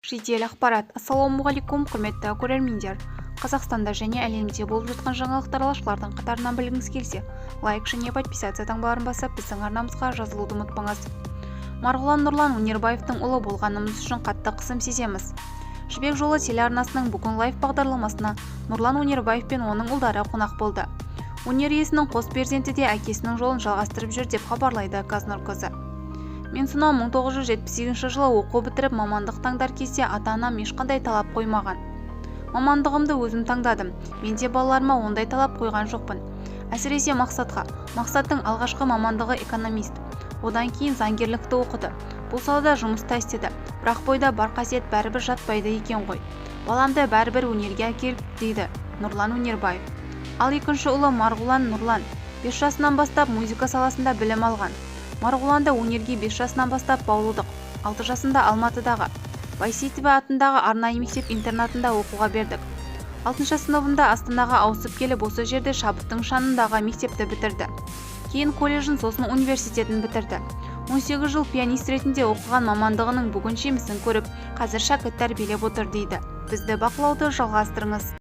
Жедел ақпарат. Ассалаумағалейкум, құрметті көрермендер! Қазақстанда және әлемде болып жатқан жаңалықтар алғашқылардың қатарынан білгіңіз келсе, лайк және подписаться таңбаларын басып, біздің арнамызға жазылуды ұмытпаңыз. Марғұлан Нұрлан Өнербаевтың ұлы болғанымыз үшін қатты қысым сеземіз. Жібек жолы телеарнасының «Бүгін лайв» бағдарламасына Нұрлан Өнербаев пен оның ұлдары қонақ болды. Өнер иесінің қос перзенті де әкесінің жолын жалғастырып жүр деп хабарлайды Казнұр кз. Мен сонау 1978 жылы оқу бітіріп, мамандық таңдар кезде ата-анам ешқандай талап қоймаған. Мамандығымды өзім таңдадым. Мен де балаларыма ондай талап қойған жоқпын. Әсіресе Мақсатқа. Мақсаттың алғашқы мамандығы экономист. Одан кейін заңгерлікті оқыды. Бұл салада жұмыс та істеді. Бірақ бойда бар қасиет бәрібір жатпайды екен ғой. Баламды бәрібір өнерге әкелді, дейді Нұрлан Өнербаев. Ал екінші ұлы Марғұлан Нұрлан 5 жасынан бастап музыка саласында білім алған. Марғұланды өнерге 5 жасынан бастап баулыдық. 6 жасында Алматыдағы Байсейітова атындағы арнайы мектеп-интернатында оқуға бердік. Алтыншы сыныбында Астанаға ауысып келіп, осы жерде Шабыттың жанындағы мектепті бітірді. Кейін колледжін, сосын университетін бітірді. 18 жыл пианист ретінде оқыған мамандығының бүгін жемісін көріп, қазір шәкірт тәрбиелеп отыр, дейді. Бізді бақылауды жалғастырыңыз.